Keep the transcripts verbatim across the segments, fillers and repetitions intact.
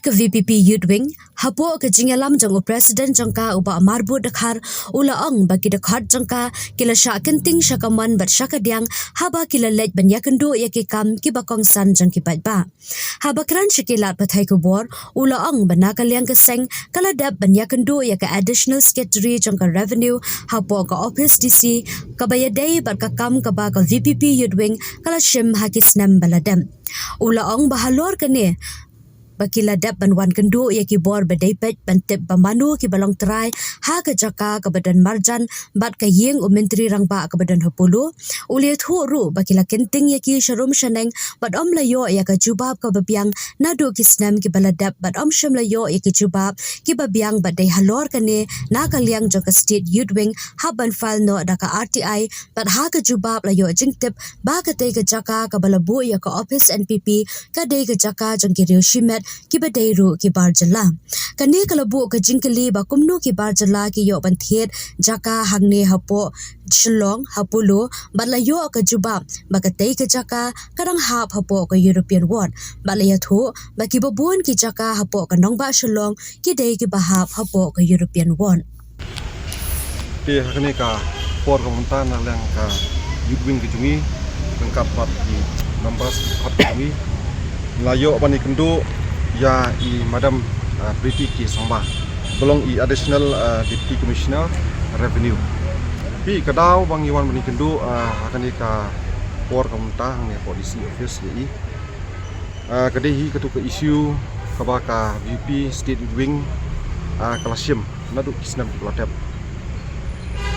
ka V P P Youth Wing, hapoh ka jingïalam jong u President jong ka u Bah Marbud Dkhar, u la ong ba ki dkhot jong ka ki la shah kynting sha ka mon bad sha ka diang haba ki la leit ban ïakynduh ïa ki kam kiba kongsan jong ki paidbah. Haba kren sha ki lad pathai khubor, u la ong ba na ka liang ka seng ka la dep ban ïakynduh ïa ka Additional Secretary jong ka Revenue hapoh ka Office D C, kaba ïadei bad ka kam kaba ka V P P Youth Wing ka la shim ha ki snem ba la dep. U la ong ba halor kane ba ki la dep ban wan kynduh ïa ki bor ba dei peit ban tip ba mano kiba long trai ha ka jaka kaba don marjan bad ka ïing u Myntri Rangbah kaba don ha Polo. U la ïathuh ruh ba ki la kynting ïa ki sharum shaneng bad ym la ïoh ïa ka jubab kaba biang naduh ki snem kiba la dep bad ym shym la ïoh ïa ki jubab kiba biang bad dei halor kane na ka liang jong ka State Youth Wing hap ban file noh da ka R T I, bad ha ka jubab la ïoh jingtip ba katei ka jaka kaba la buh ïa ka office N P P ka dei ka jaka jong ki riew shimet kiba dei ruh ki bar jylla. Kane ka la buh ka jingkylli ba kumno ki bar jylla ki ïoh ban thied jaka hangne hapoh Shillong ha Polo, bad la ïoh ka jubab ba katei ka jaka ka dang hap hapoh ka European Ward, bad la ïathuh ba kiba bun ki jaka hapoh ka nongbah Shillong ki dei kiba hap hapoh ka European Ward. Te ha kane ka por ka mynta na liang ka Youth Wing ka jong ngi ryngkat bad ki members ka jong ngi, la ïoh ban ïakynduh ïa i Madam, ah, Pretty K Sangma, ba long i Additional, ah, Deputy Commissioner Revenue. Phi, ka daw ba ngi wan ban ïakynduh, ah, ha kane ka por ka mynta hangne hapoh D C office ïa i. Ah, ka dei hi katu ka issue kaba ka V P P State Youth Wing, ah, ka la shim naduh ki snem kiba la dep.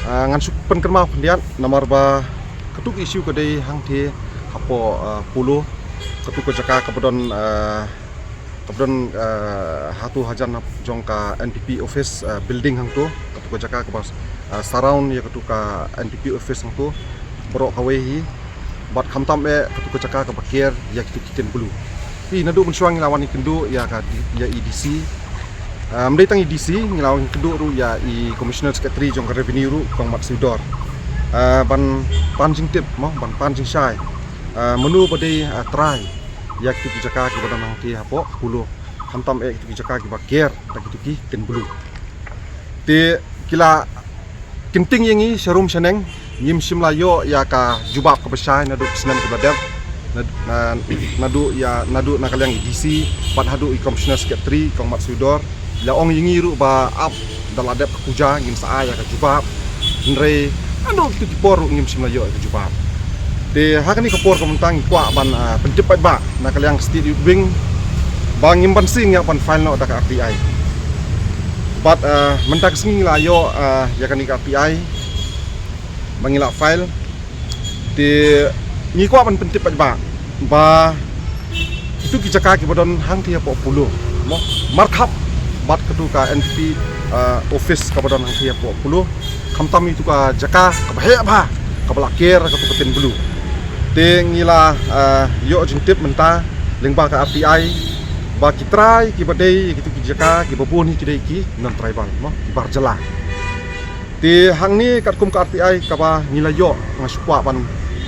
Ah, ngan shu pynkynmaw khyndiat namar ba katu ka issue ka dei hangtei hapoh, ah, Polo, katu ka jaka kaba don, ah, kaba don, ah, hato hajan jong ka N P P office, ah, building hangto, katu ka jaka kaba, ah, surround ïa katu ka N P P office hangto baroh kawei hi. Bad khamtam eh katu ka jaka kaba ker ïa kitu ki kynblue. Phi, naduh mynshuwa ngi la wan ïakynduh ïa ka D-, ïa i D C. Ah, ym dei tang i D C, ngi la wan ïakynduh ruh ïa i Commissioner Secretary jong ka Revenue ruh, Kong Mat Sudor. Ah, ban pan jingtip mo, ban pan jingshai, ah, mano ba dei, ah, trai ïa kitu ki jaka kiba don hangtei hapoh Polo, khamtam eh kitu ki jaka kiba ker da kitu ki kynblue. Te ki la kynting ïa ngi sharum shaneng, ngim shym la ïoh ïa ka jubab kaba shai naduh ki snem kiba la dep. Na, na, naduh ïa, naduh na ka liang i D C bad haduh i Commissioner Secretary, Kong Mat Sudor, la ong ïa ngi ruh ba ap da la dep ka puja ngin sa ai ïa ka jubab. Hynrei naduh kitu ki por ruh ngim shym la ïoh ïa ka jubab. Te ha kane ka por ka mynta ngi kwah ban, ah, pyntip paidbah na ka liang State Youth Wing ba ngim banse ngi hap ban file noh da ka R T I. Bad, ah, mynta ka sngi ngi la ïoh, ah, ïa kane ka R T I ba ngi la file. Te ngi kwah ban pyntip paidbah ba kitu ki jaka kiba don hangtei hapoh Polo mo, markhap bad katu ka N P P, ah, office kaba don hangtei hapoh Polo, khamtam ïa kitu ka jaka kaba heh bha kaba la ker katu ka kynblue. Te ngi la, ah, ïoh jingtip mynta lyngba ka R T I ba ki trai kiba dei kitu ki jaka kiba bun hi ki dei ki non-tribal mo, ki bar jylla. Te hangne katkum ka R T I kaba ngi la ïoh, nga shu kwah ban,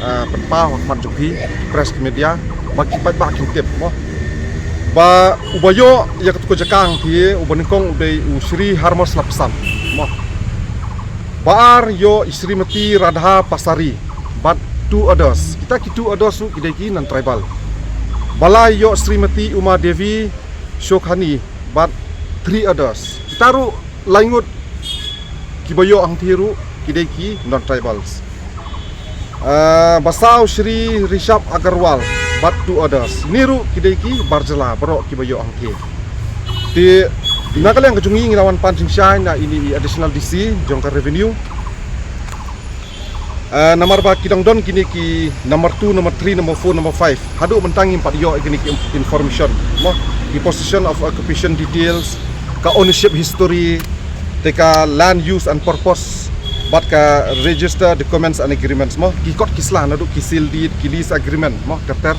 ah, pynpaw ha khmat jong phi press media ba ki paidbah kin tip mo, ba uba ïoh ïa katu ka jaka hangtei uba nyngkong u dei u Shri Harmos Lapsam mo. Ba ar ïoh i Srimati Radha Pasari bad two others. Kita ki two others ruh ki dei ki non-tribal. Ba lai ïoh Srimati Uma Devi Shokhani bad three others. Kita ruh lai ngut kiba ïoh hangtei ruh ki dei ki non-tribals. Ah, ba saw Shri Rishabh Agarwal bad two others. Ini ruh ki dei ki bar jylla baroh kiba ïoh hangtei. Te na ka liang ka jong ngi ngi la wan pan jingshai na ini i Additional D C jong ka Revenue. Ah, namar ba ki dang don kine ki number two, number three, number four, number five. Haduh mynta ngim pat ïoh ïa kine ki inf-, information mo, ki position of occupation details, ka ownership history, te ka land use and purpose, bad ka register documents and agreements mo, ki kot ki sla naduh ki seal deed, ki lease agreement mo, ter ter.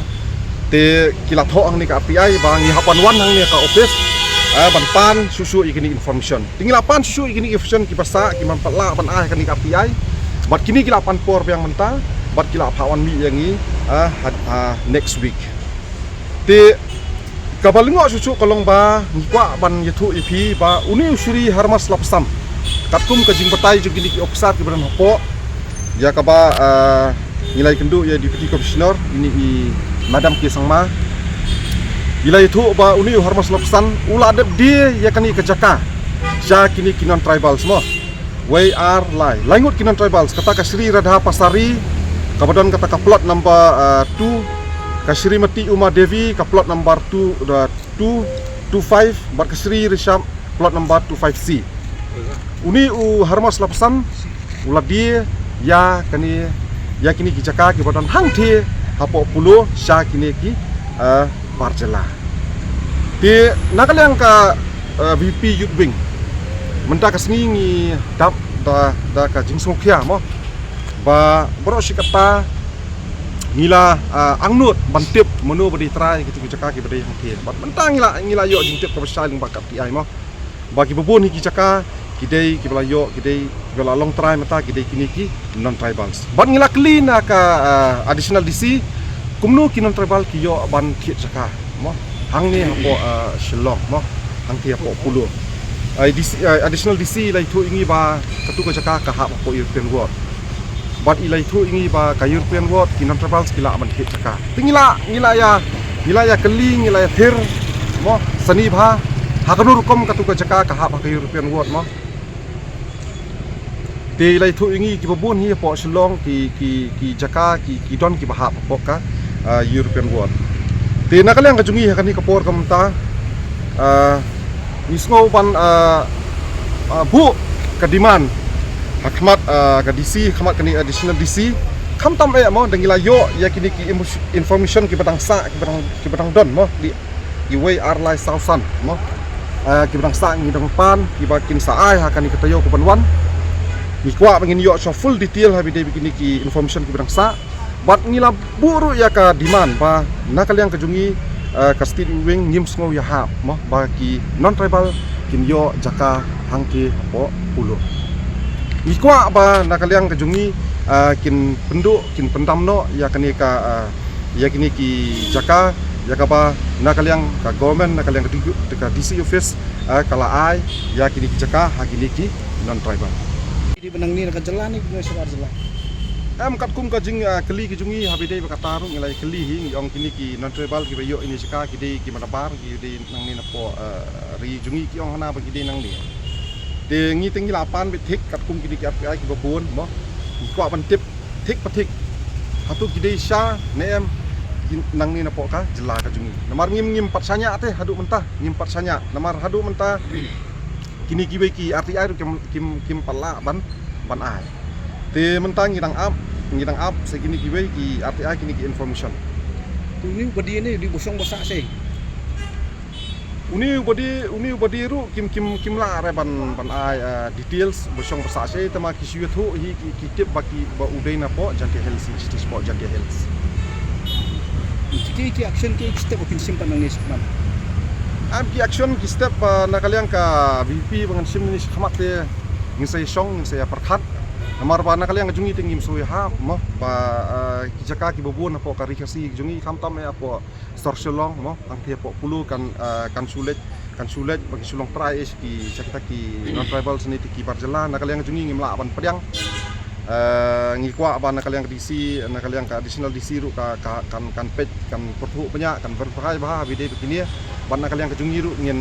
Te ki la thoh hangne ka R T I ba ngi hap ban wan hangne ka office, eh, ban pan shuh shuh ïa kine information. Te ngi la pan shuh shuh ïa kine information kiba sah, ki man pat lah ban ai ha kane ka R T I. Bad kine ki la pan por biang mynta bad ki la phah wan mih ïa ngi, ah, ha, ah, next week. Te Kaba lyngngoh shuh shuh ka long ba ngi kwah ban ïathuh ïa phi ba une u Shri Harmas Lapsan, katkum ka jingbatai jong kine ki officer kiba don hapoh, ïa kaba, ah, ngi la ïakynduh ïa Deputy Commissioner, ine i Madam K Sangma. Ngi la ïathuh ba une u Harmas Lapsan u la dep die ïa kane ka jaka sha kine ki non-tribals mo. Wei ar lai, lai ngut ki non-tribals, kata ka Shri Radha Pasari, kaba don kata ka plot number, ah, two, ka Shrimati Uma Devi, ka plot number two, ah, two two five, bad ka Shri Rishabh, plot number two five C. Une u Harmas Lapsan u la die ïa kane, ïa kine ki jaka kiba don hangthie hapoh Polo sha kine ki, eh, bar jylla. Te na ka liang ka, eh, V P Youth Wing, mynta ka sngi ngi dap da, da ka jingsngewkhia mo, ba baroh shi katta ngi la, eh, angnud ban tip mano ba dei trai kito ki jaka kiba dei hangthie. Bad mynta ngi la, ngi la ïoh jingtip kaba shai lyngba ka R T I mo, ba kiba bun hi ki jaka ki dei kiba la ïoh, ki dei kiba la long trai mynta ki dei kine ki non-tribals. Bad ngi la kylli na ka, ah, additional D C, kumno ki non-tribal ki ïoh ban thied jaka mo, hangne hapoh, ah, Shillong mo, hangthie hapoh Polo. Ah, D C, ah, additional D C i la ïathuh ïa ngi ba katu ka jaka ka hap hapoh European Ward. Bad i la ïathuh ïa ngi ba ka European Ward ki non-tribals ki lah ban thied jaka. Te ngi la, ngi la ïa, ngi la ïa kylli, ngi la ïa thir mo, sani bha, ha kano rukom katu ka jaka ka hap ha ka European Ward mo. Te i la ïathuh ïa ngi kiba bun hi hapoh Shillong ki, ki, ki jaka ki, ki don kiba hap hapoh ka, ah, European Ward. Te na ka liang ka jong ngi ha kane ka por ka mynta, ah, ngi sngew ban, ah, ah, buh ka demand ha khmat, ah, ka D C, ha khmat kane additional D C. Khamtam eh mo, da ngi la ïoh ïa kine ki emo-, information kiba dang sah, kiba dang, kiba dang don mo, di iwei ar lai saw san mo. Ah, kiba dang sah ngi dang pan, kiba kin sa ai ha kane ka taïew kaban wan. Ngi kwah ba ngin ïoh sha full detail ha ba ïadei bad kine ki information kiba dang sah. Bad ngi la buh ruh ïa ka demand ba na ka liang ka jong ngi, ah, ka State Youth Wing ngim sngew ïahap mo, ba ki non-tribal kin ïoh jaka hangthie hapoh Polo. Ngi kwah ba na ka liang ka jong ngi, ah, kin pynduh, kin pyndam noh ïa kane ka, ah, ïa kine ki jaka, ïa kaba na ka liang ka government, na ka liang ka D-, ka D C office, ah, ka la ai ïa kine ki jaka ha kine ki non-tribal. Dei ba nangne na ka jylla ne ba na shabar jylla? Em, katkum ka jing, ah, kylli ka jong ngi ha ba ïadei bad kata ruh ngi la ïa kylli hi, ngi ong kine ki non-tribal kiba ïoh ïa kine ki jaka ki dei kiba nabar, ki dei nangne napoh, ah, ri jong ngi, ki ong hana ba ki dei nangne. Te ngi te ngi la pan beit thik katkum kine ki R T I kiba bun mo. Ngi kwah ban tip thik pa thik hato ki dei sha ne em ki nangne napoh ka jylla ka jong ngi. Namar ngim, ngim pat shaniah te haduh mynta, ngim pat shaniah. Namar haduh mynta kine kiwei ki R T I ruh kim, kim, kim pat lah ban, ban ai. Te mynta ngi dang ap, ngi dang ap sa kine kiwei ki R T I kine ki information. Te une uba die ne u dei ba shong ba sah sei? Une uba die, une uba die ruh kim, kim, kim lah re ban, ban ai, ah, details ba shong ba sah sei, tangba ki shu ïathuh hi ki, ki tip ba ki, ba u dei napoh Jaintia Hills, ki shu tip napoh Jaintia Hills. Ki, ki action ki step ba phin shim pat nangne sha khmat? Em, ki action ki step, ah, na ka liang ka V P ba ngan shim nangne sha khmat te ngin sa ïa shong, ngin sa ïa pyrkhat. Namar ba na ka liang ka jong ngi te ngim sngew ïahap mo, ba, ah, ki jaka kiba bun hapoh ka ri Khasi ka jong ngi, khamtam eh hapoh sor Shillong mo, hangthie hapoh Polo kan, ah, kan shu leit, kan shu leit ba ki shu long trai eh ki, sha kita ki non-tribal sani te ki bar jylla. Na ka liang ka jong ngi ngim lah ban pdiang. Ah, ngi kwah ba na ka liang ka D C, na ka liang ka additional D C ruh ka, ka, kan, kan peit, kan pyrthuh bniah, kan verify bha ha ba ïadei bad kine. Bad na ka liang ka jong ngi ruh ngin,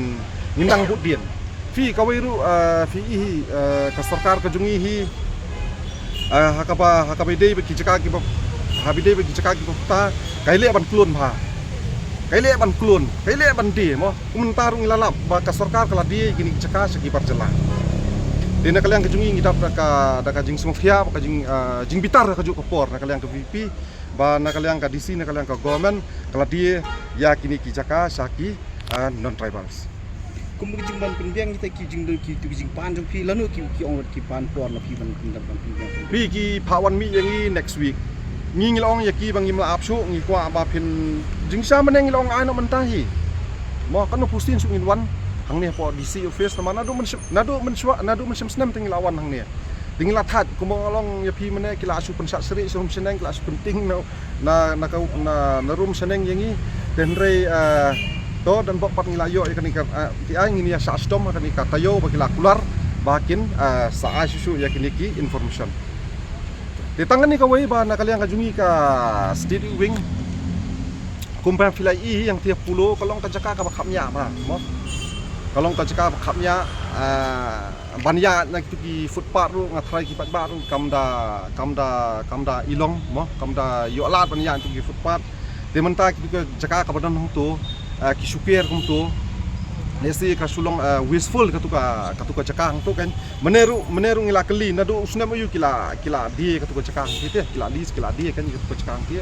ngin dang bud dien. Phi kawei ruh, ah, phi i hi, ah, ka sorkar ka jong ngi hi, ah, ha kaba, ha kaba ïadei bad ki jaka kiba, ha ba ïadei bad ki jaka kiba puta, ka ïaleh ban klun bha. Ka ïaleh ban klun, ka ïaleh ban die mo. Kumta ruh ngi la lap ba ka sorkar ka la die kine ki jaka sha ki bar jylla. Te na ka liang ka jong ngi ngi dap da ka, da ka jingsngewkhia, ba ka jing, ah, jingbitar ha kajuh ka por na ka liang ka V P, ba na ka liang ka D C, na ka liang ka government ka la die ïa kine ki jaka sha ki, ah, non-tribals. Kum ka jingban pynbiang kita ki jingdon ki tu ki jingpan jong phi lano ki, ki ong ki pan por na phi ban pynbiang, ban pynbiang, pynbiang. Phi ki phah wan mih ïa ngi next week. Ngi ngi la ong ïa ki ba ngim lah ap shuh, ngi kwah ba phin jingshisha mynne ngi la ong ai noh mynta hi. Mo katno pyrshah shuh ngin wan hangne hapoh D C office namar naduh mynshem, naduh mynshuwa, naduh mynshem snem te ngi la wan hangne. Te ngi la thait kumba nga la ong ïa phi mynne ki la shu pynshad syrih sha rum shaneng, ki la shu pynting na, na, na ka, na, na rum shaneng ïa ngi. Te hynrei, eh, To, don bok pat ngi la ïoh ïa kane ka, eh, ki ai ngin ïa shah shitom ha kane ka taïew ba ki la kular ba kin, eh, sa ai shuh shuh ïa kine ki information. Te tang kane kawei ba na ka liang ka jong ngi ka State Youth Wing, kumba phi la ïohi ïa kata Polo ka long ka jaka kaba khapngiah ba, mo. Ka long ka jaka ba khapngiah, eh, ban ïaid na kitu ki footpath ruh nga tharai ki paidbah ruh kam da, kam da, kam da i long, mo, kam da ïoh lad ban ïaid na kitu ki footpath. Te mynta kitu ki jaka kaba don hangto, eh, ki shu ker kumto. Lehse ka shu long, eh, wasteful katu ka, katu ka jaka hangto kan. Mynne ruh, mynne ruh ngi la kylli naduh u snem aïu ki la, ki la die katu ka jaka hangto te, ki la die, ki la die kan katu ka jaka hangto.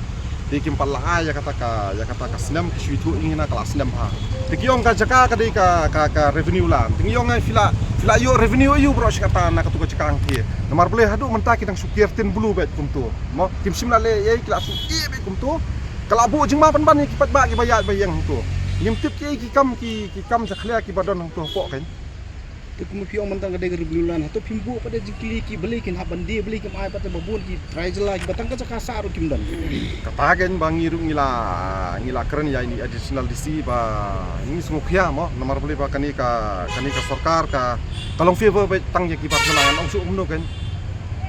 Te kim pat la ai ïa kata ka, ïa kata ka snem, ki shu ithuh ïa ngi na ka la snem ha. Te ki ong ka jaka ka dei ka, ka, ka revenue land. Te ngi ong ai phi la, phi la ïoh revenue aïu baroh shi katta na katu ka jaka hangto. Namar balei haduh mynta ki dang shu ker tin blue beit kumto. Mo, kim shym la leh ei, ki la shu ïeh beit kumto. Ka la buh jingma pynban ïa ki paidbah kiba ïaid ba ïeng hangto. Ngim tip ki ei ki kam, ki, ki kam jakhlia kiba don hangto hapoh kan. Te kumba phi ong mynta ka dei ka revenue land, hato phim buh pat de jingkylli ki balei kin hap ban die, balei kim ai pat de ba bun ki trai jylla kiba tang ka jaka sah ruh kim don. Kata kan ba ngi ruh ngi la, ngi la kren ïa ine i Additional D C ba ngi sngewkhia mo, namar balei ba kane ka, kane ka sorkar ka, ka long favour beit tang ïa ki bar jylla, ngan ong shuh kumno kan.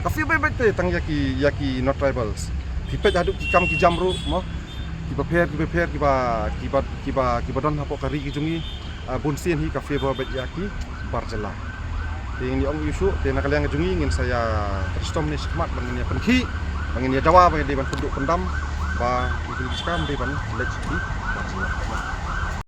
Ka favour beit te tang ïa ki, ïa ki non tribals. Phi peit haduh ki kam ki jam ruh mo, kiba pher, kiba pher, kiba, kiba, kiba, kiba don hapoh ka ri ka jong ngi, ah, bun sien hi ka favour beit ïa ki bar jylla. Te ngin ïa ong ïa u shuh, te na ka liang ka jong ngi ngin sa ïa trei shitom ne shakhmat ba ngin ïa pynkhih, ba ngin ïa dawa, ba ngin dei ban pynduh pyndam, ba ngin ïa shim dei ban leit sha ki bar jylla.